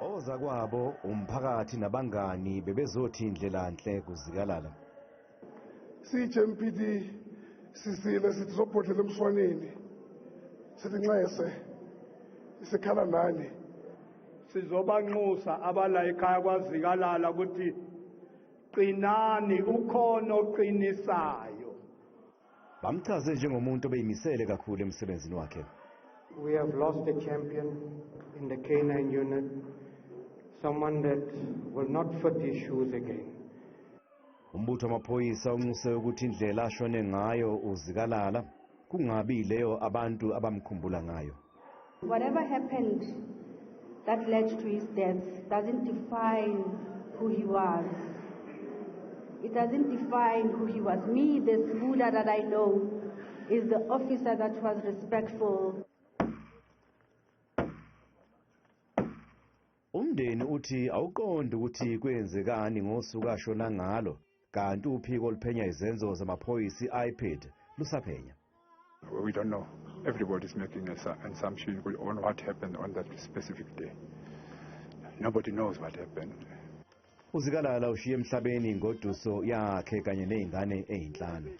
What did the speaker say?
Ozakwabo, umphakathi nabangani bebezothi indlelanhle kuZikalala. Siyi-JMPD sisile sithi sobhodlela emswaneni, sithi nxese isikhala nani. Sizobanxusa abala ekhaya kwaZikalala ukuthi qinani, ukhona oqinisayo. Bamchaze njengomuntu obeyimisele kakhulu emsebenzini wakhe. We have lost a champion in the K9 unit, someone that will not fit his shoes again. Umbutho wamaphoyisa unxuse ukuthi indlela ashone ngayo uZikalala kungabi leyo abantu abamkhumbula ngayo. Whatever happened that led to his death doesn't define who he was. It doesn't define who he was. Me, the Sbuda that I know, is the officer that was respectful. Umndeni uthi awuqondi ukuthi kwenzekani ngosuku ashona ngalo, kanti uphiko oluphenya izenzo zamaphoyisa i-IPID lusaphenya. We don't know. Everybody's making an assumption on what happened on that specific day. Nobody knows what happened. UZikalala ushiye emhlabeni ingoduso yakhe kanye nezingane ezinhlanu.